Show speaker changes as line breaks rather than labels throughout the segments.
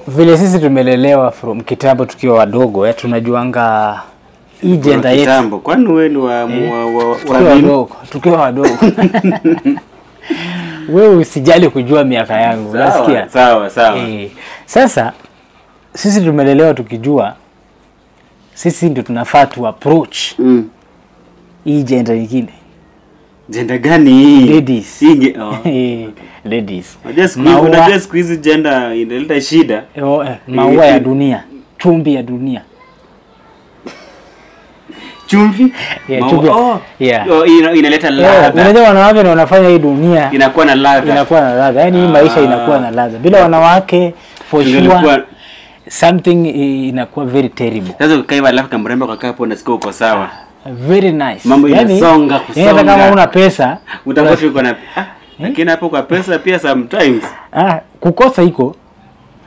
Vile sisi tumelelewa from kitambo tukiwa wadogo, tunajuanga hii gender yetu.
Kitambo, kwani wewe ni wa
tukiwa wadogo. Wewe usijali kujua miaka yangu, unasikia?
Sawa, sawa.
Sasa sisi tumelelewa tukijua sisi ndio tunafaa tu approach hii gender nyingine.
Gender gani hii?
Ladies. Ladies.
Unajua siku hizi gender inaleta shida.
Maua ya dunia, chumvi ya dunia.
Chumvi?
Yeah, chumvi. Yeah.
Inaleta ladha.
Unajua wanawake ndio wanafanya hii dunia
inakuwa na ladha.
Inakuwa na ladha. Yaani hii maisha inakuwa na ladha. Bila wanawake for sure something inakuwa very terrible.
Sasa ukaiva alafu kamrembo kakaa hapo unasikia uko sawa.
Very nice.
Mambo inasonga kusonga.
Hata kama una pesa
utakuwa uko na lakini hapo kwa pesa pia sometimes
kukosa iko.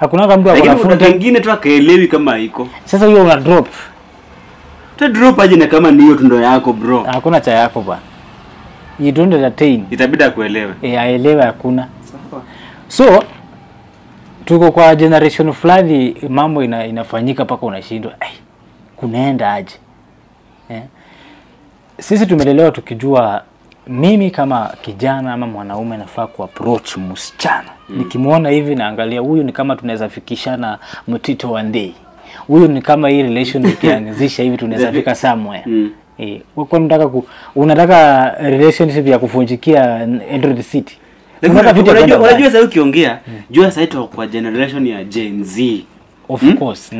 Hakuna kama mtu akona fundi.
Lakini wengine tu akaelewi kama iko.
Sasa hiyo una drop.
Ta drop aje na kama ni hiyo tundo yako bro.
Hakuna cha yako bwana. You don't entertain.
Itabidi akuelewe.
Aelewe hakuna. Sawa. So tuko kwa generation fulani mambo inafanyika paka unashindwa. Kunaenda aje? Sisi tumelelewa tukijua mimi kama kijana ama mwanaume nafaa ku approach msichana. Nikimuona hivi naangalia huyu ni kama tunaweza fikishana mtito one day. Huyu ni kama hii relation nikianzisha hivi tunaweza fika somewhere. Kwa unataka relationship ya kufunjikia Android City.
Unajua sasa ukiongea, jua sasa tuko kwa generation ya Gen Z.
Of course.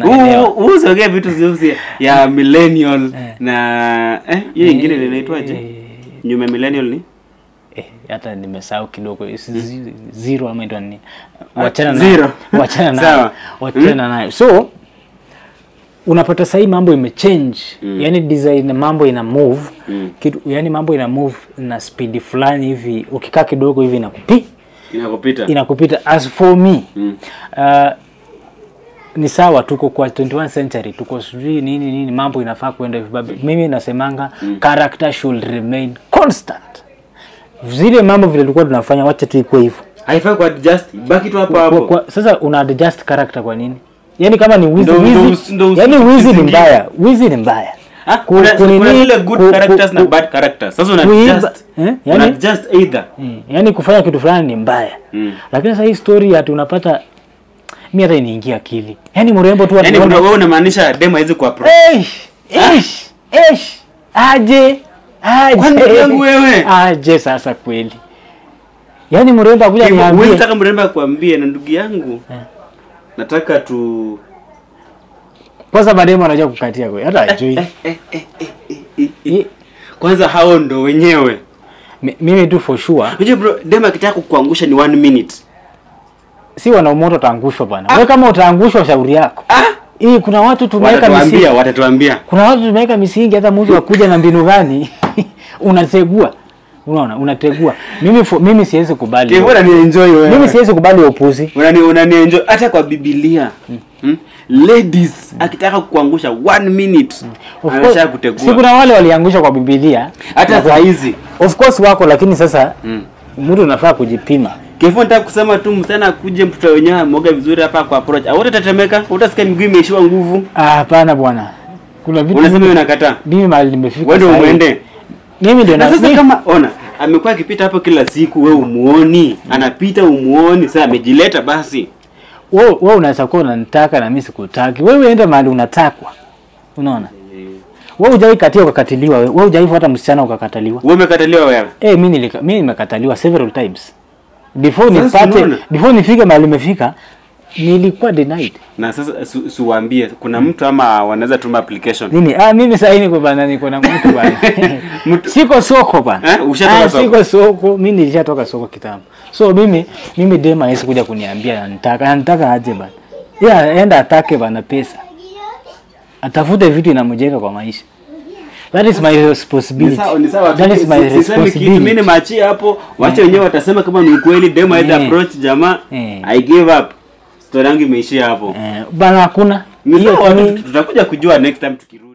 Usiongee vitu zio ya millennial na hiyo nyingine inaitwaje? Nyuma millennial ni?
Hata nimesahau kidogo. Zero ama ndio nini? Wachana nayo. Wachana nayo. Wachana nayo. So unapata sasa mambo imechange. Yaani design mambo ina move. Kitu yani mambo ina move na speed fulani hivi, ukikaa kidogo hivi inakupita. Inakupita. As for me, ni sawa tuko kwa 21st century, tuko sijui nini nini, mambo inafaa kuenda hivi. Mimi nasemanga character should remain constant. Zile mambo vile tulikuwa tunafanya wacha tu ikuwe hivyo.
Haifai ku adjust, baki tu hapo hapo.
Sasa una adjust character kwa nini? Yaani kama ni wizi, yaani wizi ni mbaya, wizi ni mbaya.
Kuna zile good characters na bad characters. Sasa una adjust. Una adjust either.
Yaani kufanya kitu fulani ni mbaya. Lakini sasa hii story ati unapata mimi hata inaingia akili. Yaani mrembo tu
anaona. Yaani wewe unamaanisha demo hizi kwa pro.
Aje.
Kwani yangu wewe?
Aje sasa kweli. Yaani mrembo akuja niambie.
Wewe unataka mrembo akwambie na ndugu yangu. Nataka tu
kwanza mademo anajua kukatia kweli. Hata ajui.
Kwanza hao ndo wenyewe.
Mimi tu for sure.
Unajua bro, demo akitaka kukuangusha ni 1 minute.
Si wanaume utaangushwa bwana. Wewe kama utaangushwa shauri yako. Hii kuna watu tumeweka misingi.
Watatuambia.
Kuna watu tumeweka misingi hata mtu akuja na mbinu gani unategua. Unaona, unategua. Mimi siwezi kubali.
Wewe unani enjoy wewe.
Mimi siwezi kubali upuzi.
Unani enjoy hata kwa Biblia. Ladies akitaka kukuangusha 1 minute ameshakutegua.
Si kuna wale waliangusha kwa Biblia
hata saa hizi.
Of course wako, lakini sasa mtu unafaa kujipima.
Kifo nataka kusema tu msichana akuje mtoto wenyewe amoga vizuri hapa kwa approach. Hautatetemeka, utasikia miguu imeishiwa nguvu.
Hapana bwana. Kuna vitu
unasema unakataa.
Mimi mahali nimefika.
Wewe ndio uende.
Mimi ndio na
sasa kama ona amekuwa akipita hapo kila siku wewe umuoni, anapita umuoni, sasa amejileta basi.
Wewe unaweza kuwa unanitaka na mimi sikutaki. Wewe enda mahali unatakwa. Unaona? Wewe hujai katia ukakatiliwa wewe. Wewe hujai hata msichana ukakataliwa.
Wewe umekataliwa wewe?
Mimi nimekataliwa several times. Before nifike mahali nimefika nilikuwa denied.
Na sasa suwaambie kuna mtu ama wanaweza tuma application.
Nini? Mimi sasa niko bana, niko na mtu bana. Siko soko bana.
Ushatoka soko.
Siko soko, mimi nilishatoka soko kitambo. So mimi dema hawezi kuja kuniambia anataka, anataka aje bana. Yeah, enda atake bana pesa. Atafute vitu inamjenga kwa maisha. That is my responsibility. That is my responsibility.
Mimi nimeachia hapo, wacha wenyewe watasema kama ni ukweli demo either approach jamaa. I give up. Story yangu imeishia hapo.
Bana hakuna.
Hiyo tutakuja kujua next time tukirudi.